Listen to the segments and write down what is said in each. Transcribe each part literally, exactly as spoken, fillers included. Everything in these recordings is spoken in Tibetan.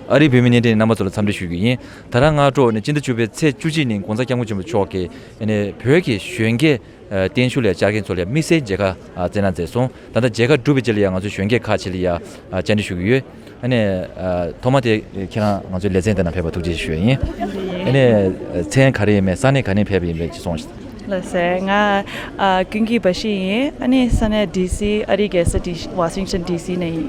ཨ་རིའི་བོད་མི་བརྙན་འཕྲིན་རྣམ་པ་ཚོ་ལ་འཚམས་འདྲི་ཞུ་རྒྱུ་ཡིན། ད་རང་སྔ་དྲོ་ནས་སྤྱི་ཟླ་བཅུ་པའི་ཚེས་བཅུ་གཅིག་ཉིན་༸གོང་ས་༸སྐྱབས་མགོན་ཆེན་པོ་མཆོག་གིས་ཨ་ནི་བོད་ཀྱི་གཞོན་སྐྱེས་ཨ་བརྟན་བཞུགས་ལ་བཅར་མཁན་ཚོ་ལ་དམིགས་བསལ་མཇལ་ཁ་ཨ་བསྩལ་གནང་མཛད་སོང་། ད་ལྟ་མཇལ་ཁ་གྲུབ་པའི་རྗེས་ལ་ཡང་ང་ཚོའི་གཞོན་སྐྱེས་ཁག་ཅིག་ལ་ཡང་ཨ་བཅར་འདྲི་ཞུ་གི་ཡོད། ཨ་ནི་ཨ་ཐོག་མ་དེ་ཁྱེད་རང་ང་ཚོའི་ལེ་ཚན་དེ་ནང་ཕེབས་པར་ཐུགས་རྗེ་ཆེ་ཞུ་ཡ་ཡིན། ཨ་ནི་ཨ་མཚན་ག་རེ་ཡིན་མིན། ས་གནས་ག་ནས་ཕེབས་པ་ཡིན་པས་ཅིག་གསུངས་ཤིག་ལགས་སེ། ང་ཨ་ཀུན་གྱི་བ་ཤི་ཡིན། ཨ་ནི་ས་གནས་ཌི་སི། ཨ་རིའི་རྒྱལ་ས་ཌི་སི། ཝ་ཤིང་ཊོན་ཌི་སི་ནས་ཡིན།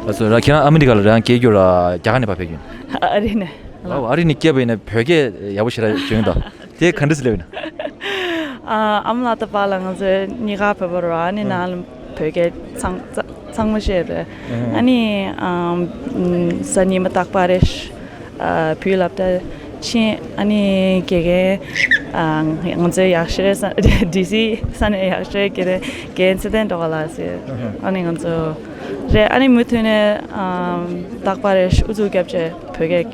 ལགས་སོ། ར་ཁྱེད་རང་ཨ་མི་རི་ཀ་ལ་རང་སྐྱེས་རྒྱུ་ར་རྒྱ་གར་ནས་ཕར་ཕེབས་ཀྱི་ཡིན། ཨ་རི་ནས། ཨ་ཨ་རི་ནས་སྐྱེས་པ་ཡིན་ན་བོད་སྐད་ཡག་པོ་ཞེ་དྲག་བྱུང་ད། དེ་ག་འདྲ་སེ་སླེབས་ཡིན་ན། ཨ་ཨ་མ་ལགས་དང་པཱ་ལགས་ང་ཚོ་གཉིས་ཀ་བོད་པ་རེད། ཨ་ནི་ཨ་ནང་ལ་བོད་སྐད་ཚང་ཚང་མ་བཤད་རེད། ཨ་ནི་ཨམ་གཟའ་ཉི་མ་རྟག་པར་རེ་ཨ་བོད་སློབ་གྲྭ་ཕྱིན། ཨ་ནི་དགེ་རྒན་ཨ་ང་ཚོའི་ཡག་ཤོས་ས་ཌི་སི་ས་གནས་ཡག་ཤོས་དགེ་རྒན་དགེ་རྒན་ཚེ་བརྟན་སྒྲོལ་དཀར་ལགས་ཟེར། ཨ་ནི་ང་ཚོ་རེད། ཨ་ནི་མུ་མཐུད་ནས་ཨམ་རྟག་པར་རེ་ཨུ་ཚུགས་བརྒྱབ་བྱས་བོད་སྐད་རྒྱག་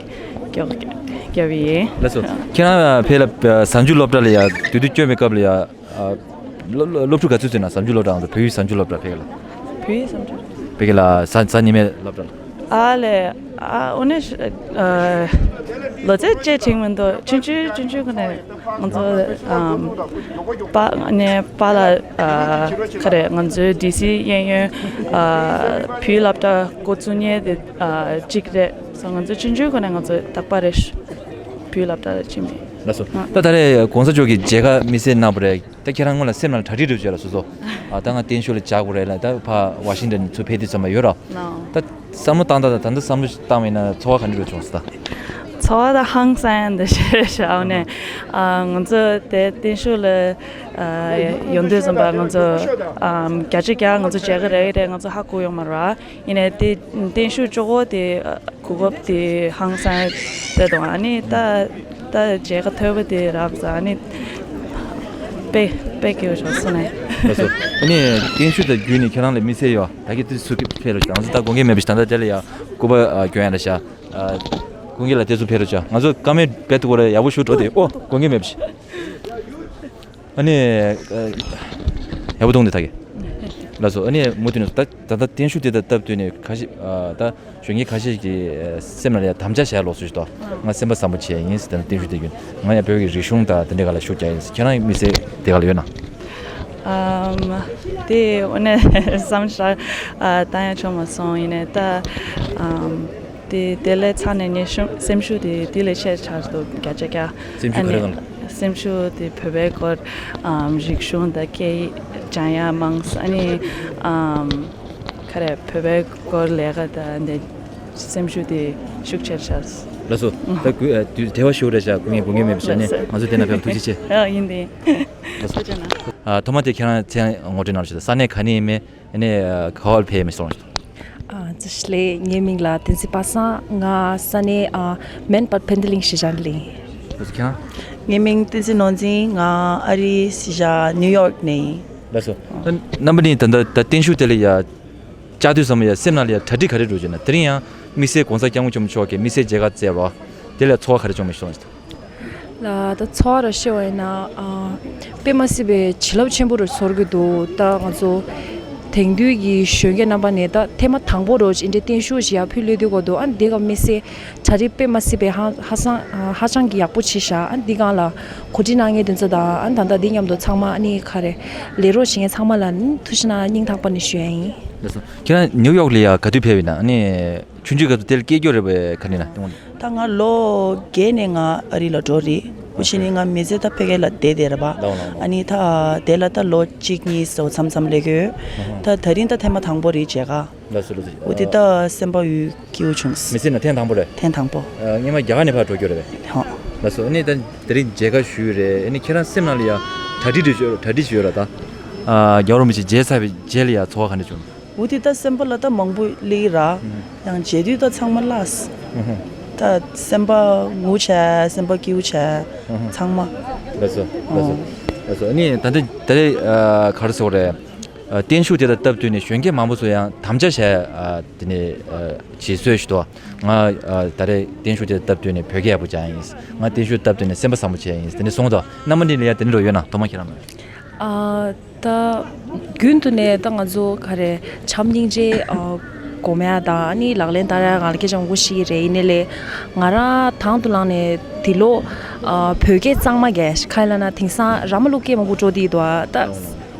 རྒྱག་པ་ཡིན། ལགས་སོ། ཁྱེད་རང་ཕ་གི་ལ་གཟའ་མཇུག་སློབ་གྲྭ་ལ་ཡ་དུས་དུས་སྐྱོན་པའི་སྐབས་ལ་ཡ། ཨ། སློབ་སློབ་ཕྲུག་ག་ཚོད་ཚོད་ན་གཟའ་མཇུག་སློབ་གྲྭ་ང་ཚོ་བོད་ཡིག་གཟའ་མཇུག་སློབ་གྲྭ་ཕ་གི་ལ། བོད་ཡིག་གཟའ་མཇུག་ཕ་གི་ལ་གཟའ་གཟའ་ཉི་མའི་སློབ་གྲྭ་ལ། ཨ་ལས། ཨ་འོ་ནས་ཨ་ལོ་ཚད་བཅས་དྲན་མི་འདུག་ཆུང་ཆུང་ཆུང་ཆུང་ཁོ་ནས་ང་ཚོ་ཨམ་པ་ནས་པཱ་ལགས་ཨ་ག་རེ་ང་ཚོའི་ཌི་སི་གཡས་གཡོན་ཨ་བོད་ཡིག་སློབ་གྲྭ་འགོ་བཙུགས་མཁན་དེ་ཨ་གཅིག་རེད། སོ་ང་ཚོ་ཆུང་ཆུང་ཁོ་ནས་ང་ཚོ་རྟག་པར་རེ་བོད་ཡིག་སློབ་གྲྭ་ལ་ཕྱིན་པ་ཡིན། ལགས་སོ། ད་ད་རེས་༸གོང་ས་མཆོག་གིས་མཇལ་ཁ་དམིགས་བསལ་གནང་བ་རེད། ད་ཁྱེད་རང་སྔོན་ལ་སེམས་ནང་གྲ་སྒྲིག་འགྲོ་བྱས་ལ་སོ་སོ། ཨ་ད་ང་བརྟན་བཞུགས་ལ་བཅར་དགོས་རེད་ལ། ད་ཕ་ཝ་ཤིང་ཊོན་ཚུར་ཕེབས་དུས་ཙམ་པ་ཡོད་ར། ད་བསམ་བློ་བཏང་ད་ད་ད་ལྟ་བསམ་བློ་བཏང་བ་ཡིན་ན་ཚོར་བ་ག་འདྲ་རེ་བྱུང་སོང་ད། ཚོར་བ་ད་ཧང་སང་ཡ་འདི་ཞེས་བྱ་བ་ནས་ཨ་ང་ཚོ་དེ་བརྟན་བཞུགས་ལ་ཨ་ཡོང་དུས་ཙམ་པ་ང་ཚོ་ཨ་བརྒྱ་ཆ་བརྒྱ་ང་ཚོ་མཇལ་ཁ་རག་གི་རེད། ང་ཚོ་ཧ་གོ་ཡོད་མ་རེད། ཡིན་ནའི་དེ་བརྟན་བཞུགས་གཅིག་པོ་དེ་གོ་སྐབས་དེ་ཧང་སང་དཔེ་དང་། ཨ་ནི་ད་ད་མཇལ་ཁ་ཐོབ་པ་དེ་རབ་ཟ། ཨ་ནི་དཔེ་དཔེ་སྐྱིད་པོ་བྱུང་སོང་ནས། ལགས་སོ། ཨ་ནི་བརྟན་བཞུགས་དང་བརྒྱུད་ནས་ཁྱེད་རང་ལ་དམིགས་བསལ་ཡོད། ད་གི་དུས་སུ་ཕེབས་རོགས་བྱ། ང་ཚོ་ད་དགོངས་འགལ་མེད་པ་ཞིག་ད་ལྟ་དེ་ལ་ཡ་སྐུ་པར་སྐྱོན་ཡ་འདྲ་བྱ། དགོངས་འགལ་ལ་དེ་ཚོ་ཕེབས་རོགས་བྱ། ང་ཚོ་བཀའ་མོལ་རྦད་དེ་གོ་ར་ཡག་པོ་ཞུ་འགྲོ་དེ། ཨོ་དགོངས་འགལ་མེད་པ་ཞིག་ཨ་ནི། ཨ། ཡག་པོ་གཏོང་དེ་ད་གི། ལགས་སོ། ཨ་ནི་མུ་མཐུད་ནས་ད་ད་ལྟ་བརྟན་བཞུགས་དེ་དང་སྟབས་བསྟུན་ནས་ཁ་ཤས་ཨ་ད་གཞོན་སྐྱེས་ཁ་ཤས་ཀྱི་ཨ་སེམས་ལ་ཡང་དམ་བཅའ་བཞག་ལོགས་སུ་ཞིག་ཏོ། ང་སེམས་པ་བཟང་པོ་བྱས་ཡིན་ཟེར་ཏེ་བརྟན་བཞུགས་དེ་ཡིན། ང་ཡང་བོད་ཀྱི་རིག་གཞུང་དང་དེ་འདྲའི་སྒང་ལ་ཤུགས་རྒྱག་ཡིན་ཟེར། ཁྱེད་རང་དམིགས་བསལ་དེ་སྒང་ལ་ཡོད་ན། ཨམ། དེ་འོ་ནས་བསམ་བཞག་ཨ་བཏང་ཡ་བྱུང་མ་སོང་། ཡིན་ནའི་ད་ཨམ། དེ་དེ་ལས་ཚ་ནས་ངའི་ཤུ་སེམས་ཤུགས་དེ་དེ་ལས་ཆེ་ཆགས་འདུག་བརྒྱ་ཆ་བརྒྱ། སེམས་ཤུགས་ག་རེ་གང་ལ། སེམས་ཤུགས་དེ་བོད་པའི་སྐོར་ཨམ་རིག་གཞུང་དང་སྐད་ཡིག་སྦྱང་ཡ་མང་ས། ཨ་ནི་ཨམ་ག་རེ་བོད་པའི་སྐོར་ལས་ཀ་དང་དེ་སེམས་ཤུགས་དེ་ཤུགས་ཆེར་ཆགས། ལགས་སོ། ད་གུ་ཨ་དུས་དེ་བ་ཤོག་རེ་བྱ་སྐུ་ངལ་སྐུ་ངལ་མེད་པ་བྱས་ནས་ང་ཚོ་དེ་ན་ཕེབས་ཐུགས་རྗེ་ཆེ། ཨ་ཡིན་དེ། ལགས་སོ། ཐུགས་རྗེ་གནང་། ཨ་ཐོག་མ་དེ་ཁྱེད་རང་མཚན་ངོ་སྤྲོད་གནང་རོགས་བྱེད་དང་། ས་གནས་ག་ནས་ཡིན་མིན། ཨ་ནི་ག་བར་ཕེབས་མི་སོང་། ཨ་བཀྲ་ཤིས་བདེ་ལེགས། ངའི་མིང་ལ་བསྟན་འཛིན་པ་སངས། ང་ས་གནས་ཨ་མན་པ་ཕན་ཐི་ལིང་ཞེ་ཆགས་ལིང་། ཨོ་ཁྱེད་རང་། ངའི་མིང་བསྟན་འཛིན་ནོར་འཛིན། ང་ཨ་རིའི་ཞེ་ཆགས་ནིའུ་ཡོག་ནས་ཡིན། ལགས་སོ། ད་རྣམ་པ་གཉིས་ད་ལྟ་ད་བརྟན་བཞུགས་དེ་ལ་ཡ་བཅར་དུས་ཙམ་ཡ་སེམས་ནང་ལ་ཡ་གྲ་སྒྲིག་ག་རེ་འགྲོ་བྱུང་ན། དེ་རིང་ཡང་དམིགས་བསལ་༸གོང་ས་༸སྐྱབས་མགོན་ཆེན་པོ་མཆོག་གིས་དམིགས་བསལ་མཇལ་ཁ་བསྩལ་བ་དེ་ལ་ཚོར་བ་ག་རེ་བྱུང་མི་སོང་། ལ་ད་ཚོར་བ་ར་བཤད་པ་ཡིན་ན་ཨ་དཔེ་མ་སྲིད་པའི་བྱིན་རླབས་ཆེན་པོ་རུ་ཚོར་གྱི་འདུག་ད་ང་ཚོ་དེང་དུས་ཀྱི་གཞོན་སྐྱེས་རྣམ་པ་ནས་ད་ཐེངས་མ་དང་པོ་རུ་ཅི་འདྲའི་བརྟན་བཞུགས་ཤིག་ཡར་ཕུལ་ལོས་དུས་གོ་འདུག་ཨ་འདི་ག་དམིགས་བསལ་གྲ་སྒྲིག་དཔེ་མ་སྲིད་པའི་ཧ་ཧ་སང་ཧ་ཅང་གི་ཡག་པོ་བྱས་ཤག་ཨ་འདི་སྒང་ལ་གོ་སྒྲིག་གནང་མཁན་དེ་ཚོ་དང་ཨ་ད་ལྟ་འདི་མཉམ་དུ་ཚང་མ་ཨ་ནི་ག་རེ་ལས་རོགས་བྱེད་མཁན་ཚང་མ་ལ་ནི་ཐུགས་རྗེ་གནང་སྙིང་ཐག་པ་ནས་ཞུ་ཡ་ཡིན། ལགས་སོ། ཁྱེད་རང་ནིའུ་ཡོག་ལ་ཡ་ག་དུས་ཕེབས་ཡིན་ན། ཨ་ནི་ཆུང་ཆུང་སྐབས་སུ་དེར་སྐྱེས་རྒྱུ་རེད་པས་ག་ནས་ན། ད་ང་ལོ་བརྒྱད་ནས་ང་ཨ་རི་ལ་འགྲོ་རེད། འུ་ཆི་ནི་ང་མི་ཚེ་ད་ཕ་གི་ལ་བསྡད་བསྡད་རེད་པ། ལའོ་ལའོ་ལའོ། ཨ་ནི་ད་དེ་ལ་ད་ལོ་གཅིག་གཉིས་སོ་མཚམས་མཚམས་སླེབས་ཀྱི་ཡོད། ད་ད་རིང་ད་ཐེངས་མ་དང་པོ་རེད་མཇལ་ཁ། ལགས་སོ་ལགས་སོ། འོ་དེ་ད་སེམས་པ་ཡུལ་སྐྱིད་པོ་བྱུང་། མི་ཚེ་ནང་ཐེངས་དང་པོ་རེད། ཐེངས་དང་པོ། ཨ་སྔོན་མ་རྒྱ་གར་ནས་ཕར་འགྲོ་རྒྱུ་རེད་པས། ཧོ། ལགས་སོ། ཨ་ནི་ད་དེ་རིང་མཇལ་ཁ་ཞུས་རེད། ཨ་ནི་ཁྱེད་རང་སེམས་ནང་ལ་ཡ་གྲ་སྒྲིག་རེ་ཞུ་གྲ་སྒྲིག་ཞུས་ཡོད་ར་ད། ཨ་རྒྱལ་བ་རིན་པོ་ཆེ་མཇལ་ཚར་བའི་རྗེས་ལ་ཡ་ཚོར་བ་ག་འདྲ་བྱུང་། འོ་དེ་ད་སེམས་པ་ལ་ད་མང་པོ་སླེབས་ར། ཡང་མཇལ་དུས་ད་ཚང་མ་ལགས། ད་སེམས་པ་ངུ་བྱས་སེམས་པ་སྐྱིད་པོ་བྱས་ཚང་མ། ལགས་སོ་ལགས་སོ་ལགས་སོ། ཨ་ནི་ད་ལྟ་ད་ལྟ་ག་རེ་ཟེར་དགོས་རེད། བརྟན་བཞུགས་དེ་དང་སྟབས་བསྟུན་ནས་གཞོན་སྐྱེས་མང་པོ་ཚོ་ཡང་དམ་བཅའ་བྱས་དེ་ནས་བྱེད་སྲོལ་ཞིག་འདུག་ང་ད་རེས་བརྟན་བཞུགས་དེ་དང་སྟབས་བསྟུན་ནས་བོད་སྐད་ཡག་པོ་སྦྱང་ཡིན། ང་བརྟན་བཞུགས་སྟབས་བསྟུན་ནས་སེམས་པ་བཟང་པོ་བྱས་ཡིན་དེ་ནས་གསུངས་འདུག་རྣམ་པ་གཉིས་ལ་ཡང་དེ་འདྲ་ཡོད་ན་ཐོག་མ་ཁྱེད་རང་མ། ཨ་ད་རྒྱུན་དུ་ནས་ད་ང་ཚོ་ག་རེ་བྱམས་སྙིང་རྗེ་ཨ་ སྒོམ་ཡ་དང་ཨ་ནི་ལག་ལེན་བསྟར་ཡ་སྒང་ལ་སྐད་ཆ་མང་པོ་ཞིག་རེད། ཡིན་ནའི་ལས་ང་རང་དང་དུ་བླངས་ནས་འདི་ལོ་ཨ་བོད་སྐད་གཙང་མ་རྒྱག་ཡ་ཞིག་ག་རེ་ལབ་ན། དེང་སང་ར་མ་ལུག་སྐད་མང་པོ་འགྲོ་བསྡད་འདུག་ཨ། ད་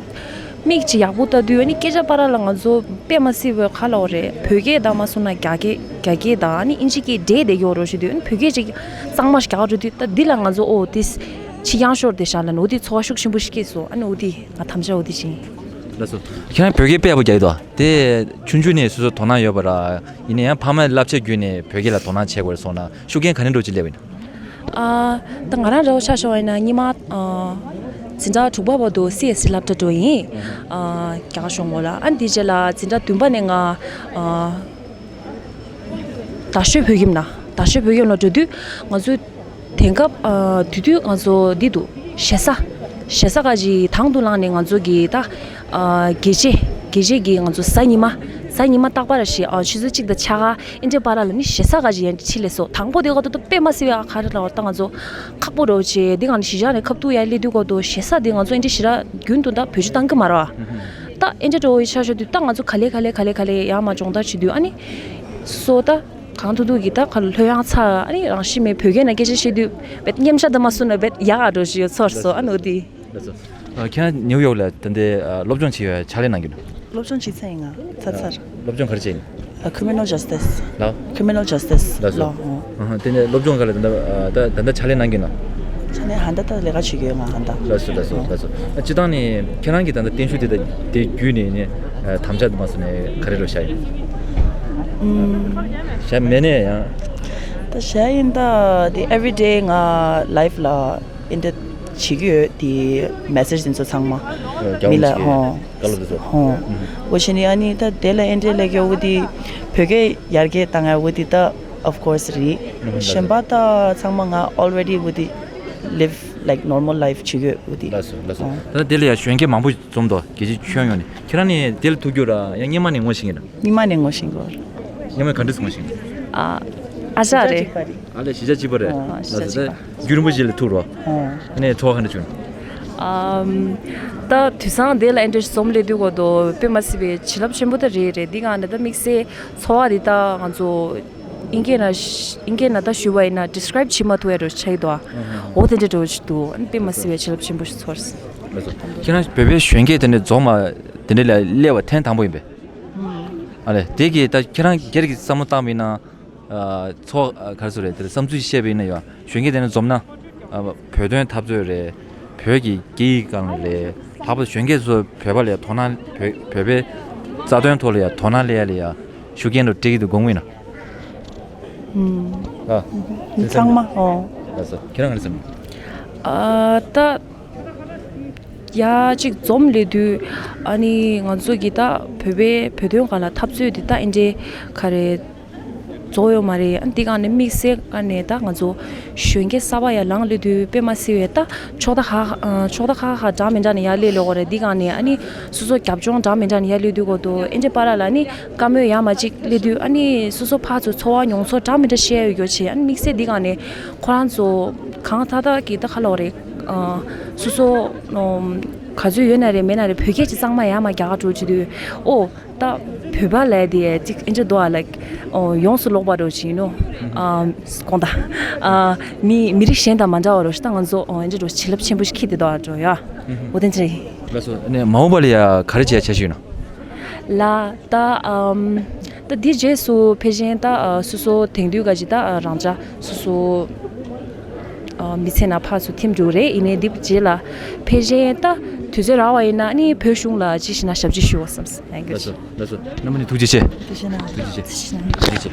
མིག་ཅིག་ཡག་པོ་ལྟ་དུས་ཨ་ནི་སྐད་ཆ་བར་ལ་ང་ཚོ་དཔེ་མ་སྲིད་པའི་ག་རེ་ལབ་དགོས་རེད། བོད་སྐད་དང་མ་སོང་ན་རྒྱ་སྐད་རྒྱ་སྐད་དང་ཨ་ནི་ཨིན་ཇི་སྐད་འདྲེས་བསྡད་ཀྱི་ཡོད་རེད་ཞུ་དུས། ཨ་ནི་བོད་སྐད་ཅིག་གཙང་མ་ཞིག་རྒྱག་འགྲོ་དུས། ད་འདི་ལ་ང་ཚོ་ཨོ་དེ་ཕྱི་གཡང་ཤོར་བསྡད་ཤག་ལབ་ནས་འོ་དེ་ཚོར་བ་ཤུགས་ཆེན་པོ་ཞིག་སྐྱེས་སོང་། ཨ་ནི་འོ་དེ་ང་དམ་བཅའ་འོ་དེ་བྱས་ཡིན། ལགས་སོ། ཁྱེད་རང་བོད་སྐད་དཔེ་ཡག་པོ་རྒྱག་གི་འདུག་དེ་ཆུང་ཆུང་ནས་སོ་སོ་དོ་སྣང་ཡོད་པ་ར། ཡིན་ན་ཡང་ཕ་མའི་བསླབ་བྱ་བརྒྱུད་ནས་བོད་སྐད་ལ་དོ་སྣང་བྱེད་དགོས་སོང་ན་ཤུགས་རྐྱེན་ག་འདྲ་འདྲ་ཅིག་སླེབས་ཡིན། ཨ། ད་ང་རང་འདྲ་བོ་ཆ་བཞག་པ་ཡིན་ན་སྔོན་མ་ཨ་འཛིན་གྲྭ་དྲུག་པ་བར་དུ་སི་ཨེས་སི་སློབ་གྲྭ་འགྲོ་ཡིན། ཨ་རྒྱ་གར་གཞུང་ངོ་ལ། ཨ་འདི་རྗེས་ལ་འཛིན་གྲྭ་བདུན་པ་ནས་ང་ཨ་རྡ་ཤོད་བོད་ཁྱིམ་ན། རྡ་ཤོད་བོད་ཁྱིམ་ལ་འགྲོ་དུས་ང་ཚོ་དེང་སྐབས་ཨ་དུས་དུས་ང་ཚོ་འདི་འདུག་ཞེ་ས། ཞེ་ས་ག་ཅིག་དང་དུ་བླངས་ནས་ང་ཚོ་གི་ད་ཨ་དགེ་བྱེད་དགེ་བྱེད་ཀྱི་ང་ཚོ་གཟའ་ཉི་མ། གཟའ་ཉི་མ་རྟག་པར་ཞིག་ཨ་ཆུ་ཚོད་གཅིག་དང་ཕྱེད་ཀ་ཨེ་འདྲའི་བར་ལ་ནི་ཞེ་ས་ག་ཅིག་ཡན་ཁྲིད་ལས་སོ། དང་པོ་དེ་ག་ཏོ་ཏོ་དཔེ་མ་སྲིད་པའི་ཨ་ག་རེ་ལབ་དགོས་རེད། ད་ང་ཚོ་ཁག་པོ་འདྲ་བོ་བྱས། འདི་ག་ནས་གཞིས་ཆགས་ནས་ཁ་ཐུག་ཡར་སླེབས་དུས་ག་ཏོ་ཞེ་ས་དེ་ང་ཚོ་ཨེ་འདྲའི་ཞེ་དྲག་རྒྱུན་དུ་ད་བེད་སྤྱོད་བཏང་གི་མ་རེད་པ། ད་ཨེ་འདྲ་འདྲ་བོ་ཡི་ཆ་བཞག་དུས་ད་ང་ཚོ་ག་ལེ་ག་ལེ་ག་ལེ་ག་ལེ་ཡར་མར་སྦྱོང་བརྡར་བྱེད་དུས་ཨ་ནི་སོ་ད་གང་ཐུབ་ཐུབ་ཀྱིས་ད་ག་ལོ་ལྷོད་ཡངས་ཚ། ཨ་ནི་རང་ཤི་མེད་བོད་སྐད་ནང་སྐད་ཆ་བཤད་དུས་བེད་མཉམ་ཤ་ད་མ་སུ་ན་བེད་ཡག་ག་འགྲོ་ཞིག་ཡོད་ཚོར་སོ། ཨ་ནི་འོ་དེ། ལགས་སོ། ཨ་ཁྱེད་རང་ནིའུ་ཡོག་ལ་ད་ལྟའི་ཨ་སློབ་སྦྱོང་བྱེད་པའི་ཕྱག་ལས་གནང་གི་འདུག་སློབ་སྦྱོང་བྱེད་ཚར་ཡིན། ང་ཚར་ཚར། སློབ་སྦྱོང་ག་རེ་བྱས་ཡིན། ཨ། Criminal Justice། ལགས། Criminal Justice། ལགས་སོ། Law། ཨ་ཧ། དེ་ནས་སློབ་སྦྱོང་ག་ལ་ད་ལྟ་ཨ་ད་ད་ལྟ་ཕྱག་ལས་གནང་གི་ཡིན་ན། ཕྱག་ལས་ཧན་ད་ད་ལས་ཀ་བྱེད་ཀྱི་ཡོད་ང་ཧན་ད། ལགས་སོ་ལགས་སོ་ལགས་སོ། ཨ་སྤྱིར་བཏང་ནས་ཁྱེད་རང་གི་ད་ལྟ་བརྟན་བཞུགས་དེ་ད་དེ་བརྒྱུད་ནས་ནི་ཨ་དམ་བཅའ་དུ་མ་སོང་ནས་ག་རེ་རུ་བཞག་ཡིན། ཨུམ། བཞག་མེད་ནས་ཡང་། ད་བཞག་ཡིན་ད་དེ་everyday ང་life་ལ་ཨེ་འདྲ་བྱེད་ཀྱི་ཡོད་དེ་message་དེ་ཚོ་ཚང་མ་རྒྱ་མི་ལ་ཧོ། བཀའ་སློབ་དེ་ཚོ། ཧོ། འོ་བྱས་ནས་ཨ་ནི་ད་དེ་ལ་ཨེ་འདྲའི་ལས་ཀ་འོ་དེ་བོད་སྐད་ཡར་རྒྱས་བཏང་ཡ་འོ་དེ་ད་of course་རེད། ཨུམ། གཞན་པ་ད་ཚང་མ་ང་already འོ་དེ་live like normal life་བྱེད་ཀྱི་ཡོད་འོ་དེ། ལགས་སོ་ལགས་སོ། ཨོ། ད་ལྟ་དེ་ལ་ཡ་གཞོན་སྐྱེས་མང་པོ་འཛོམས་འདུག་རྒྱལ་སྤྱིའི་ཁྱོན་ཡོངས་ནས། ཁྱེད་རང་ནི་དེ་ལ་ཐུག་རྒྱུ་ར་ཡང་སྔོན་མ་ནས་ངོ་ཤེས་ཀྱི་ར། སྔོན་མ་ནས་ངོ་ཤེས་ཀྱི་ཡོད་ར། སྔོན་མ་ག་འདྲས་ངོ་ཤེས་ཀྱི་ར། ཨ། ཨ་ཅག་རེད། ཨ་ལས་གཞིས་ཆགས་གཅིག་པ་རེད། ཨོ། གཞིས་ཆགས་གཅིག་པ། རྒྱུན་རིང་པོ་ཞིག་ལ་ཐུག་རོགས། ཨོ། ཨ་ནི་ཚོར་བ་ག་འདྲ་བྱུང་། ཨམ། ད་དུས་སང་དེ་ལ་ཨེ་འདྲ་འཛོམས་སླེབས་དུས་གོ་དོ་དཔེ་མ་སྲིད་པའི་བྱིན་རླབས་ཆེན་པོ་ད་རེད་རེད། འདི་ག་ནས་ད་དམིགས་བསལ་ཚོར་བ་འདི་ད་ང་ཚོ་ཨིན་སྐད་ན་ཨིན་སྐད་ན་ད་ཞུ་བ་ཡིན་ན་describe་བྱེད་མ་ཐུབ་ཡ་འདྲ་ཆགས་ཀྱི་འདུག་ཨ། ཨ་ཧ། འོ་དེ་འདྲ་འདྲ་ཞིག་འདུག་ཨ་ནི་དཔེ་མ་སྲིད་པའི་བྱིན་རླབས་ཆེན་པོ་ཞིག་ཚོར། ལགས་སོ། ཁྱེད་རང་བོད་པའི་གཞོན་སྐྱེས་དེ་འདྲ་འཛོམས་མ་དེ་འདྲ་ལ་སླེབས་པ་ཐེངས་དང་པོ་ཡིན་པས། ཨ་ལས་དེ་གི་ད་ཁྱེད་རང་སྒེར་གྱི་བསམ་བློ་བཏང་བ་ཡིན་ན། ཨ། ཚོགས་ཨ་ག་རེ་ཟེར་རེད། དེར་བསམ་ཚུལ་བཤད་པ་ཡིན་ན་ཡང་གཞོན་སྐྱེས་དེ་འདྲ་འཛོམས་ན། ཨ། བོད་དོན་འཐབ་རྩོད་རེད། བོད་ཀྱི་སྐད་ཡིག་སྒང་ལ་རེད། ལྷག་པར་དུ་གཞོན་སྐྱེས་ཚོ་བོད་པ་ལ་ཡ་དོ་སྣང་བོད་བོད་པའི་རྩ་དོན་ཐོག་ལ་ཡ་དོ་སྣང་སླེབས་ཡ་ལ་ཡ་ཤུགས་རྐྱེན་འདྲ་སྤྲད་ཀྱི་འདུག་དགོངས་པ་ཡིན་ན། ཨུམ། ཨ། ཚང་མ་ཨོ། ལགས་སོ། ཁྱེད་རང་ག་རེ་བསམ། ཨ། ད་ཡ་གཅིག་འཛོམས་སླེབས་དུས་ཨ་ནི་ང་ཚོ་གི་ད་བོད་པའི་བོད་དོན་སྒང་ལ་འཐབ་རྩོད་འདི་ད་ཨེ་འདྲའི་ག་རེ་རྫོགས་ཡོད་མ་རེད། ཨ་འདི་ག་ནས་དམིགས་བསལ་ག་ནས་ད་ང་ཚོ་གཞོན་སྐྱེས་གསར་པ་ཡར་ལངས་སླེབས་དུས་དཔེ་མ་སྲིད་པའི་ད་ཕྱོགས་མཐའ་ཁག་ཨ་ཕྱོགས་མཐའ་ཁག་ཁག་འདྲ་མི་འདྲ་ནས་ཡར་སླེབས་ལོག་གི་རེད། འདི་ག་ནས་ཨ་ནི་སོ་སོ་རྒྱབ་ལྗོངས་འདྲ་མི་འདྲ་ནས་ཡར་སླེབས་དུས་གོ་དོ་ཨེ་འདྲའི་བར་ལ་ཨ་ནི་བཀའ་མོལ་ཡར་མར་ཅིག་སླེབས་དུས་ཨ་ནི་སོ་སོ་ཕར་ཚུར་ཚོར་བ་མྱོང་ཚོར་འདྲ་མི་འདྲ་བཤད་ཡ་ཡོད་ཆེ། ཨ་ནི་དམིགས་བསལ་འདི་ག་ནས་ཁོ་རང་ཚོ་གང་ཐག་ཐག་གི་ད་ཁ་ལོ་རེད། ཨ་སོ་སོ་ཨམ་ག་ཚོད་ཡོད་ན་རེད་མེད་ན་རེད་བོད་སྐད་ཅིག་གཙང་མ་ཡར་མར་རྒྱག་ག་འགྲོ་བྱེད་དུས་ཨོ། ད་བོད་པ་ལབ་དེ་ཅིག་ཨེ་འདྲ་འདུག་ཨ། ལའིཀ་ཨོ་ཡོངས་སུ་ལོག་པ་འདྲ་བོ་ཅིག་ཡིན་ནོ། ཨ་དགོངས་དག་ཨ་མི་མི་རིགས་གཞན་དང་མ་འདྲ་བ་འདྲ་བོ་ཞིག་ད་ང་ཚོ་ཨོ་ཨེ་འདྲ་འདྲ་བོ་བྱིན་རླབས་ཆེན་པོ་ཞིག་འཁྱེར་བསྡད་འདུག་ཨ་འདྲ་བོ་ཡ། འོ་དེ་འདྲ་ཡིན། ལགས་སོ། ཨ་ནི་མ་འོངས་པ་ལ་ཡ་ག་རེ་བྱེད་ཡ་འཆར་གཞི་ཡོད་ན། ལ་ད་ཨམ་ད་འདི་རྗེས་སུ་ཕལ་ཆེར་ད་ཨ་སོ་སོ་དེང་དུས་ག་ཅིག་ད་ཨ་རང་ཅག་སོ་སོ་ཨ་མི་ཚེ་ནང་ཕར་ཚུར་ཐིམ་འགྲོ་གི་རེད། ཡིན་ནའི་འདི་རྗེས་ལ་ཕལ་ཆེར་ད་དུས་ཚོད་རག་པ་ཡིན་ན་ཨ་ནི་བོད་གཞུང་ལ་ཅི་ཞིག་ན་ཞབས་ཕྱི་ཞུ་བ་བསམ། Thank you། ལགས་སོ་ལགས་སོ། རྣམ་པ་གཉིས་ཐུགས་རྗེ་ཆེ། ཐུགས་རྗེ་གནང་། ཐུགས་རྗེ་ཆེ། ཐུགས་རྗེ་གནང་། ཐུགས་རྗེ་ཆེ།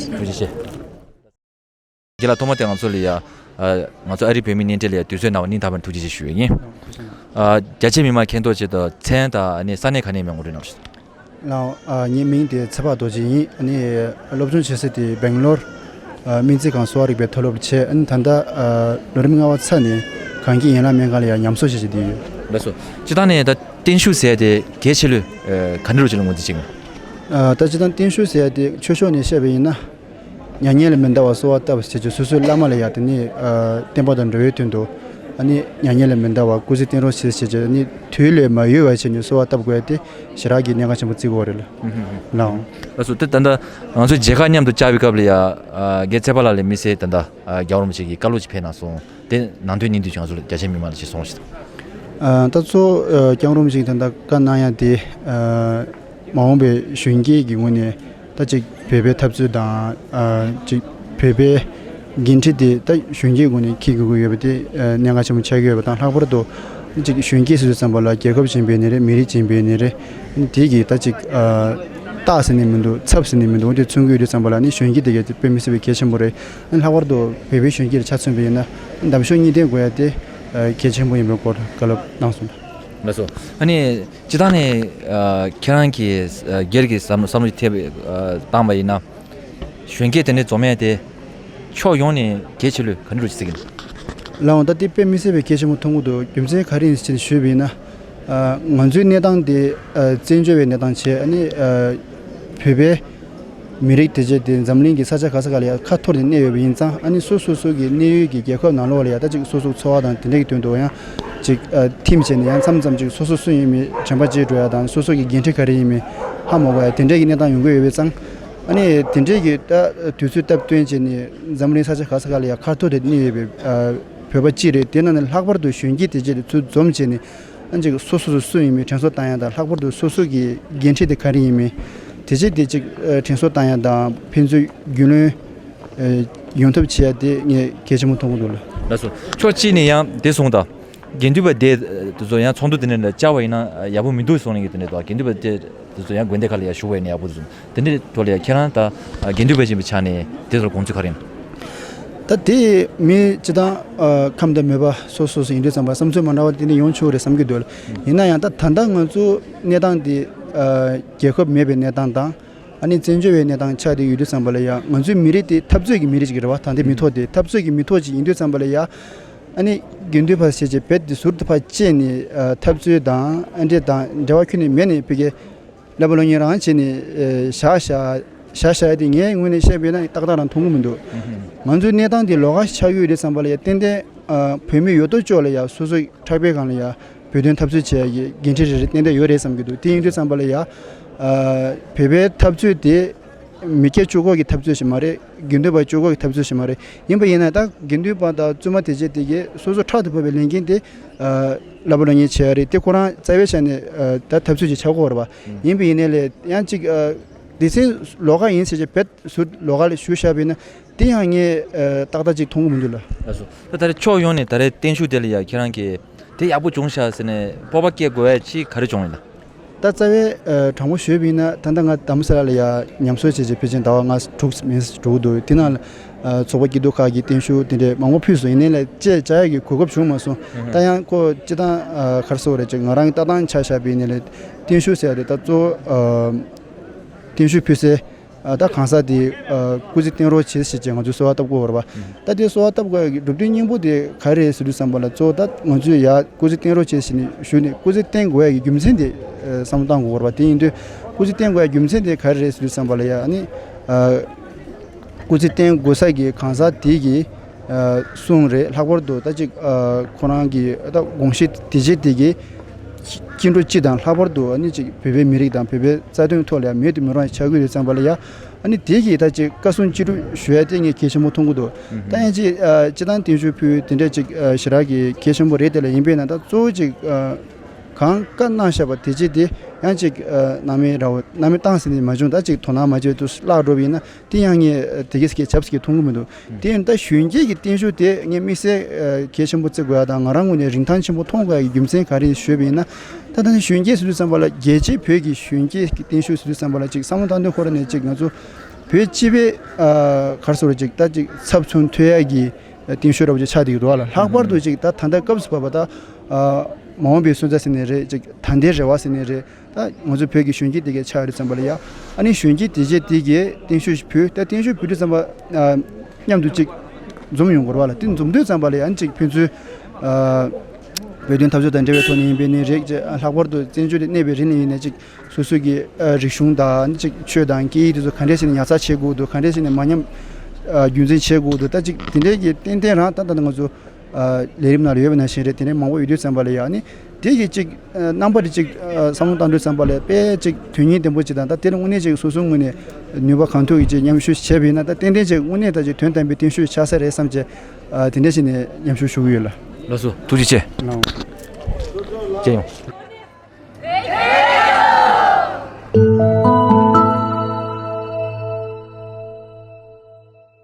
ཐུགས་རྗེ་ཆེ། རྒན་ལགས་ཐོག་མ་དེ་ང་ཚོ་ལ་ཡ། ཨ་ང་ཚོ་ཨ་རིའི་བོད་མིའི་བརྙན་འཕྲིན་ལ་ཡ་དུས་ཚོད་གནང་བ་སྙིང་ཐག་པ་ནས་ཐུགས་རྗེ་ཆེ་ཞུ་ཡ་ཡིན། ཨ་རྒྱ་ཆེ་མི་མང་མཁྱེན་རྟོགས་ཆེད་དུ་མཚན་དང་ཨ་ནི་ས་གནས་ག་ནས་མིང་ངོ་སྤྲོད་གནང་རོགས་ཞུ། ལགས། ཨ་ངའི་མིང་དེ་ཚེ་དཔག་རྡོ་རྗེ་ཡིན། ཨ་ནི་སློབ་སྦྱོང་བྱེད་ས་དེ་སྦེང་ལོར་ཨ་སྨན་རྩིས་ཁང་གསོ་བ་རིག་པའི་མཐོ་སློབ་ལ་བྱས། ཨ་ནི་ད་ལྟ་ཨ་ལོ་རིམ་ལྔ་པ་ཚར་ནས་གངས་སྐྱིད་ཡན་ལག་སྨན་ཁང་ལ་ཡ་ཉམས་གསོ་བྱེད་བཞིན་བསྡད་ཡོད། ལགས་སོ། སྤྱིར་བཏང་ནས་ད་བརྟན་བཞུགས་ཟེར་ཡ་དེ་གལ་ཆེ་ལོས་ཨ་ག་འདྲ་རུ་ཅིག་ལ་ངོས་འཛིན་བྱེད་ཀྱི་ཡོད། ཨ་ད་སྤྱིར་བཏང་བརྟན་བཞུགས་ཟེར་ཡ་དེ་ཆོས་ཕྱོགས་ནས་བཤད་པ་ཡིན་ན། མྱ་ངན་ལས་མི་འདའ་བར་གསོལ་བ་བཏབ་པ་ཞེས་བྱ་སོ་སོའི་བླ་མ་ལ་ཡ་དེ་ནས་ཨ་བསྟན་པ་དང་འགྲོ་བའི་དོན་དུ་ ཨ་ནི་མྱ་ངན་ལས་མི་འདའ་བར་སྐུ་ཚེ་བརྟན་རུང་ཞེས་བྱས་བྱས་ནི་དུས་ལས་མ་ཡོལ་བ་བྱས་ནས་གསོལ་བ་བཏབ་དགོས་ཏེ་ཞེ་དྲག་གི་གནད་འགག་ཆེན་པོ་བརྩི་དགོས་རེད་ལ། ལའང་། ལགས་སོ། དེ་ད་ལྟ་ང་ཚོ་མཇལ་ཁ་མཉམ་དུ་བཅར་བའི་སྐབས་ལ་ཡ། ཨ། རྒན་ཚེ་དཔལ་ལགས་ལས་དམིགས་བསལ་ད་ལྟ་ཨ། རྒྱལ་བ་རིན་པོ་ཆེ་གི་བཀའ་སློབ་ཅིག་ཕེབས་གནང་སོང་། དེ་ནང་དོན་སྙིང་བསྡུས་ཅིག་ང་ཚོ་ལ་རྒྱ་ཆེ་མི་མང་ལ་ཅིག་གསུང་རོགས་ཞུ་དང་། ཨ། ད་གཙོ་བོ་ཨ། སྐྱབས་མགོན་རིན་པོ་ཆེ་གིས་ད་ལྟ་བཀའ་གནང་ཡ་དེ་ཨ། མ་འོངས་པའི་གཞོན་སྐྱེས་ཀྱི་ངོས་ནས་ད་ཅིག་བོད་པའི་འཐབ་རྩོད་དང་ཨ། ཅིག་བོད་པའི་འགན་འཁྲི་དེ་ད་གཞོན་སྐྱེས་ངོས་ནས་འཁྱེར་དགོས་ཀྱི་ཡོད་པ་དེ་ཨ། གནད་འགག་ཆེན་པོ་ཆགས་ཀྱི་ཡོད་པ་དང་། ལྷག་པར་དུ་ཅིག་གཞོན་སྐྱེས་ཟེར་དུས་ཙམ་པ་ལ་རྒྱལ་ཁབ་ཅིག་ཡིན་པའི་ནི་རེད། མི་རིགས་ཅིག་ཡིན་པའི་ནི་རེད། དེ་གི་ད་ཅིག་ཨ། རྟགས་ཟེར་ནི་མི་འདུག་ཚབ་ཟེར་ནི་མི་འདུག་འོ་དེ་མཚོན་གྱི་ཡོད་དུས་ཙམ་པ་ལ་ནི་གཞོན་སྐྱེས་དེ་ག་དཔེ་མི་སྲིད་པའི་གལ་ཆེན་པོ་རེད། ལྷག་པར་དུ་བོད་པའི་གཞོན་སྐྱེས་ལ་ཆ་མཚོན་པ་ཡིན་ན་འདེམས་ཤོག་གཉིས་ལྡན་དགོས་ཡ་དེ་གལ་ཆེན་པོ་ཡིན་པའི་སྐོར་བཀའ་སློབ་གནང་སོང་། ལགས་སོ། ཨ་ནི་སྤྱིར་བཏང་ནས་ཨ། ཁྱེད་རང་གིས་ཨ། སྒེར་གྱི་བསམ་བསམ་བློ་ཐེབས་ཨ། བཏང་བ་ཡིན་ན། གཞོན་སྐྱེས་དེ་འདྲའི་འཛོམས་ཡ་དེ་ཕྱོགས་ཡོངས་ནས་གལ་ཆེ་ལོས་ག་འདྲ་ཅིག་གཟིགས་ཀྱི་འདུག་ལའང་ད་དེ་དཔེ་མི་སྲིད་པའི་གལ་ཆེན་པོ་མཐོང་གི་འདུག་རྒྱུ་མཚན་ག་རེ་ཡིན་ཟེར་ཞུས་པ་ཡིན་ན། ཨ། ང་ཚོའི་གནས་སྟངས་དེ་ཨ། བཙན་བྱོལ་བའི་གནས་སྟངས་བྱས། ཨ་ནི་ཨ། བོད་པའི་མི་རིགས་དེ་བྱས་དེ་འཛམ་གླིང་གི་ས་ཆ་ག་ས་ག་ལ་ཡང་ཁ་འཐོར་ནས་གནས་ཡོད་པ་ཡིན་ཙང་། ཨ་ནི་སོ་སོ་སོ་གི་གནས་ཡུལ་གྱི་རྒྱལ་ཁབ་ནང་ལོགས་ལ་ཡང་ད་ཅིག་སོ་སོའི་འཚོ་བ་དང་དེ་འདྲ་གི་དོན་དུ་ཡང་ཅིག་ཨ། ཐིམ་བྱས་ནས་ཡང་མཚམས་མཚམས་ཅིག་སོ་སོ་སུ་ཡིན་མིན་དྲན་པ་བརྗེད་འགྲོ་ཡ་དང་། སོ་སོ་གི་འགན་འཁྲི་ག་རེ་ཡིན་མིན་ཧ་མ་གོ་ཡ་དེ་འདྲ་གི་གནས་སྟངས་ཡོང་གི་ཡོད་པ་ཙང་། ཨ་ནི་དེ་འདྲའི་གི་ད་དུས་ཚོད་སྟབས་བསྟུན་བྱས་ནས་འཛམ་གླིང་ས་ཆ་ག་ས་ག་ལ་ཡང་ཁ་འཐོར་དེ་གནས་ཡོད་པའི་ཨ། བོད་པ་གཅིག་རེད། དེ་ནང་ནས་ལྷག་པར་དུ་གཞོན་སྐྱེས་དེ་བྱས་དེ་ཚུར་འཛོམས་བྱས་ནས་ཨ། ཅིག་སོ་སོ་སུ་སུ་ཡིན་མིན་དྲན་གསོ་བཏང་ཡ་དང་། ལྷག་པར་དུ་སོ་སོ་གི་འགན་འཁྲི་དེ་ག་རེ་ཡིན་མིན་དེ་བྱས་དེ་ཅིག་ཨ། དྲན་གསོ་བཏང་ཡ་དང་། ཕན་ཚུན་རྒྱུས་ལོན་ཨ། ཡོང་ཐབས་བྱེད་ཡ་དེ་ངས་གལ་ཆེན་པོ་མཐོང་གི་འདུག་ལ། ལགས་སོ། ཕྱོགས་གཅིག་ནས་ཡང་དེ་གསུངས་དང་། དགེ་འདུན་པ་དེ་དེ་ཚོ་ཡང་ཚོགས་འདུ་དེ་འདྲ་ལ་བཅར་བ་ཡིན་ན་ཡག་པོ་མི་འདུག་གསུངས་ནས་དེ་འདྲ་དང་། དགེ་འདུན་པ་དེ་དེ་ཚོ་ཡང་དགོན་སྡེ་ཁག་ལ་ཡང་ཞུགས་པ་ཡིན་ན་ཡག་པོ་འདུག་གསུངས། དེ་འདྲའི་ཐོག་ལ་ཡང་ཁྱེད་རང་ད་དགེ་འདུན་པ་ཡིན་པའི་ཆ་ནས་དེ་ཚོར་དགོངས་ཚུལ་ག་རེ་ཡིན། ད་དེ་མི་སྤྱི་བཏང་ཁམས་དང་མོས་པ་སོ་སོ་སོ་ཡིན་དུས་ཙམ་པ་བསམ་ཚུལ་མ་འདྲ་བ་དེ་འདྲ་ཡོང་ཆོག་རེད་བསམ་གྱི་འདུག་ལ། ཡིན་ན་ཡང་ད་ད་ལྟ་ང་ཚོ་གནས་སྟངས་དེ་རྒྱལ་ཁབ་མེད་པའི་གནས་སྟངས་དང་། ཨ་ནི་བཙན་བྱོལ་བའི་གནས་སྟངས་ཆགས་བསྡད་ཡོད་དུས་ཙམ་པ་ལ་ཡང་ང་ཚོའི་མི་རིགས་དེ་འཐབ་རྩོད་ཀྱི་མི་རིགས་ཅིག་རེད་བ། ད་ལྟའི་མི་ཐོག་དེ་འཐབ་རྩོད་ཀྱི་མི་ཐོག་ཅིག་ཡིན་དུས་ཙམ་པ་ལ་ཡང་། ཨ་ནི་དགེ་འདུན་པ་ཞེས་བྱས་རྦད་དེ་ཟུར་དུ་ཕར་བཅད་ནས་ཨ། འཐབ་རྩོད་དང་ཨ་འདྲེ་དང་འབྲེལ་བ་ཁྱོན་ནས་མེད་ནས་ཕ་གིར་བསླབ་པ་སློབ་གཉེར་རང་བྱས་ནས་ཨ། བཞག་བཞག་བཞག་བཞག་ཡ་དེ་ངའི་ངོས་ནས་བཤད་པ་ཡིན་ན་ཏག་ཏག་རང་མཐོང་གི་མི་འདུག་ང་ཚོའི་གནས་སྟངས་དེ་ལོགས་ཀ་ཆགས་ཡོད་དུས་ཙམ་པ་ལ་ཡང་ཏན་ཏན་ཨ། བོད་མི་ཡོད་དོ་ཅོག་ལ་ཡང་སོ་སོའི་ཕྲག་པའི་སྒང་ལ་ཡང་བོད་དོན་འཐབ་རྩོད་བྱེད་ཡ་གི་འགན་འཁྲི་རེ་རེ་ཏན་ཏན་ཡོད་རེད་བསམ་གྱི་འདུག་དེ་ཡིན་དུས་ཙམ་པ་ལ་ཡང་ཨ། བོད་པའི་འཐབ་རྩོད་དེ་མི་སྐྱ་གཅིག་པོ་གི་འཐབ་རྩོད་ཞིག་མ་རེད། དགེ་འདུན་པ་གཅིག་པོ་གི་འཐབ་རྩོད་ཞིག་མ་རེད། ཡིན་པ་ཡིན་ན་ད་དགེ་འདུན་པ་དང་བཙུན་མ་དེ་བྱས་དེ་གས་སོ་སོ་ཕྲག་ཏུ་བབས་པའི་ལས་འགན་དེ་ཨ། བསླབ་པ་སློབ་གཉེར་བྱེད་ཡ་རེད། དེ་ཁོ་རང་རྩ་བའི་ཆ་ནས་ཨ། ད་འཐབ་རྩོད་ཅིག་ཆགས་ཀྱི་ཡོད་རེད་པ། ཡིན་པ་ཡིན་ནའི་ལས་ཡང་ཅིག་ཨ། སྡེ་ཚན་ལོགས་ཀ་ཡིན་ཟེར་བྱས་རྦད་ཟུར་ལོགས་ཀ་ལ་བཞུགས་བཞག་པ་ཡིན་ན་དེ་ཡང་ངས་ཨ། ཏག་ཏག་ཅིག་མཐོང་གི་མི་འདུག་ལ། ལགས་སོ། ད་ད་རེས་ཕྱོགས་ཡོངས་ནས་ད་རེས་བརྟན་བཞུགས་དེ་ལ་ཡ་ཁྱེད་རང་གིས་དེ་ཡག་པོ་བྱུང་ཤག་ཟེར་ནས་སྤོབས་པ་སྐྱེ་དགོས་ཡ་ཅིག་ག་རེ་བྱུང་ཡིན་ན། ད་རྩ་བའི་ཨ། དྲང་པོ་ཞུས་པ་ཡིན་ན་ད་ལྟ་ང་རྡ་རམ་ས་ལ་ལ་ཡ་ཉམས་གསོ་བྱས་བྱས་ཕལ་ཆེར་ཟླ་བ་ལྔ་དྲུག་མིན་འགྲོ་གི་འདུག་དེ་ནང་ལ་ཨ། ཚོགས་པ་སྐྱིད་སྡུག་ཁག་གིས་བརྟན་བཞུགས་དེ་འདྲའི་མང་པོ་ཕུལ་སོང་། ཡིན་ནའི་ལས་བཅས་བྱ་ཡག་གི་གོ་སྐབས་བྱུང་མ་སོང་། ད་ཡང་ཁོ་སྤྱི་བཏང་ཨ། ག་རེ་ཟེར་དགོས་རེད་ཅིག་ང་རང་གི་ལྟ་སྟངས་ཆ་བཞག་པ་ཡིན་ནའི་ལས་བརྟན་བཞུགས་ཟེར་ཡ་དེ་ད་གཙོ་བོ་ཨ། བརྟན་བཞུགས་ཕུལ་སའི་ཨ། ད་གང་ཟག་དེ་ཨ། སྐུ་ཚེ་བརྟན་རོགས་བྱེད་ཟེར་བྱས་ང་ཚོས་གསོལ་བ་བཏབ་དགོས་རེད་པ། ད་དེ་གསོལ་བ་བཏབ་དགོས་ཡ་གི་སྒྲུབ་དོན་སྙིང་པོ་དེ་ག་རེ་རེད་ཟེར་དུས་ཙམ་པ་ལ་གཙོ་བོ་ད་ང་ཚོས་ཡ་སྐུ་ཚེ་བརྟན་རོགས་བྱེད་ཟེར་ནས་ཞུས་ནས་སྐུ་ཚེ་བརྟན་དགོས་ཡ་གི་རྒྱུ་མཚན་དེ་ཨ། བསམ་བློ་བཏང་དགོས་རེད་པ། དེ་ཡིན་དུས་སྐུ་ཚེ་བརྟན་དགོས་ཡ་རྒྱུ་མཚན་དེ་ག་རེ་རེད་ཟེར་དུས་ཙམ་པ་ལ་ཡ་ཨ་ནི་ཨ། སྐུ་ཚེ་བརྟན་དགོས་ས་གི་གང་ཟག་དེ་གི་ཨ། གསུང་རེད། ལྷག་པར་དུ་ད་ཅིག་ཨ། ཁོ་རང་གི་ད་དགོངས་གཞི་དེ་བྱས་དེ་གི་སྐྱིད་འགྲོ་སྤྱི་དང་། ལྷག་པར་དུ་ཨ་ནི་ཅིག་བོད་པའི་མི་རིགས་དང་བོད་པའི་རྩ་དོན་ཐོག་ལ་ཡང་མེད་དུ་མི་རུང་བ་ཆགས་ཀྱི་ཡོད་ཙམ་པ་ལ་ཡ། ཨ་ནི་དེ་གི་ད་ཅིག་བཀའ་གསུང་ཅི་སྒྲུབ་ཞུ་ཡ་དེ་ངས་གལ་ཆེན་པོ་མཐོང་གི་འདུག་ད་ཡང་ཅིག་ཨ། སྤྱི་བཏང་བརྟན་བཞུགས་ཕུལ་དེ་འདྲ་ཅིག་ཨ། ཞེ་དྲག་གི་གལ་ཆེན་པོ་རེད། དེ་ལ་ཡིན་པས་ན་ད་གཙོ་བོ་ཅིག་ཨ། གང་བཀའ་གནང་བཞག་པ་དེ་ཅིག་དེ་ཡང་ཅིག་ཨ། སྣང་མེད་ར་བ་སྣང་མེད་བཏང་ཟིན་ནས་མ་བྱུང་། ད་ཅིག་དོ་སྣང་མ་བྱས་དུས་བརླག་འགྲོ་བ་ཡིན་ན། དེ་ཡང་ངས་དེ་གའི་སྐད་ཆབ་སྐད་མཐོང་གི་མི་འདུག་དེ་ཡང་ད་གཞོན་སྐྱེས་ཀྱི་བརྟན་བཞུགས་དེ་ངས་དམིགས་བསལ་གལ་ཆེན་པོ་བརྩི་དགོས་ཡ་དང་། ང་རང་ངོས་ནས་རིན་ཐང་ཆེན་པོ་མཐོང་དགོས་ཡ་གི་རྒྱུ་མཚན་ག་རེ་ཞུས་པ་ཡིན་ན། ད་ད་ནི་གཞོན་སྐྱེས་ཟེར་དུས་ཙམ་པ་ལ་རྒྱལ་སྤྱིའི་བོད་ཀྱི་གཞོན་སྐྱེས་ཀྱི་བརྟན་བཞུགས་ཟེར་དུས་ཙམ་པ་ལ་ཅིག་བསམ་བློ་བཏང་དུས་ཁོ་ར་ནས་ཅིག་ང་ཚོ་བོད་སྤྱི་པའི་ཨ། ག་རེ་ཟེར་དགོས་རེད། ཅིག་ད་ཅིག་ཚབ་མཚོན་ཐུབ་ཡ་གི་བརྟན་བཞུགས་འདྲ་བོ་ཅིག་ཆགས་བསྡད་ཀྱི་འདུག་བ་ལ། ལྷག་པར་དུ་ཅིག་ད་ད་ལྟ་སྐབས་སུ་བབས་པ་ད་ཨ། མ་འོངས་པའི་སོན་རྩ་ཟེར་ནའི་རེད། ཅིག་ད་ལྟའི་རེ་བ་ཟེར་ནའི་རེད། ད་ང་ཚོ་བོད་ཀྱི་གཞོན་སྐྱེས་དེ་གས་ཆགས་ཡོད་དུས་ཙམ་པ་ལ་ཡ། ཨ་ནི་གཞོན་སྐྱེས་དེ་གས་དེ་གས་བརྟན་བཞུགས་ཞིག་ཕུལ། ད་བརྟན་བཞུགས་ཕུལ་དུས་ཙམ་པ་ཨ། མཉམ་དུ་ཅིག་འཛོམས་ཡོང་དགོས་རེད་བ་ལ། དེ་འཛོམས་དུས་ཙམ་པ་ལ་ཡ་ཨ་ནི་ཅིག་ཕན་ཚུན་ཨ། བོད་དོན་འཐབ་རྩོད་དང་འབྲེལ་བའི་ཐོག་ནས་ཡིན་པའི་ནི་རེད། ཅེས་ལྷག་པར་དུ་བཙན་བྱོལ་དུ་གནས་པའི་རིང་ནས་ཡིན་ནའི་ཅིག་སོ་སོ་གི་ཨ། རིག་གཞུང་དང་ཨ་ནི་ཅིག་ཆོས་དང་སྐད་ཡིག་དེ་ཚོ་ག་འདྲས་བྱས་ནས་ཉར་ཚགས་བྱེད་དགོས་འདུག་ག་འདྲས་བྱས་ནས་མ་ཉམས་ཨ། རྒྱུན་འཛིན་བྱེད་དགོས་འདུག་ད་ཅིག་དེ་འདྲས་ཀྱི་ཏན་ཏན་རང་ད་ད་ང་ཚོ་ ཨ་ལས་རིམ་ནང་ལ་ཡོད་པ་ནང་བཞིན་རེད། དེ་ནས་མང་པོ་ཡོད་དུས་ཙམ་པ་ལ་ཡང་ནི་དེ་གི་ཅིག་ཨ་རྣམ་པ་དེ་ཅིག་ཨ་བསམ་བློ་བཏང་དུས་ཙམ་པ་ལ་དཔེ་ཅིག་དོན་སྙིང་ལྡན་པོ་ཅིག་དང་། ད་དེ་ལ་དངོས་གནས་ཅིག་སོ་སོའི་ངོས་ནས་ནུས་པ་གང་ཐུབ་ཀྱིས་ཅིག་མཉམ་ཞུགས་བྱས་པ་ཡིན་ན། ད་ཏན་ཏན་ཅིག་དངོས་གནས་ད་ཅིག་དོན་དམ་པའི་བརྟན་བཞུགས་ཆགས་ས་རེད་བསམ་བྱས། ཨ་དེ་འདྲ་བྱས་ནས་མཉམ་ཞུགས་ཞུ་གི་ཡོད་ལགས། ལགས་སོ། ཐུགས་རྗེ་ཆེ། ལགས། མཇལ་ཡོང་།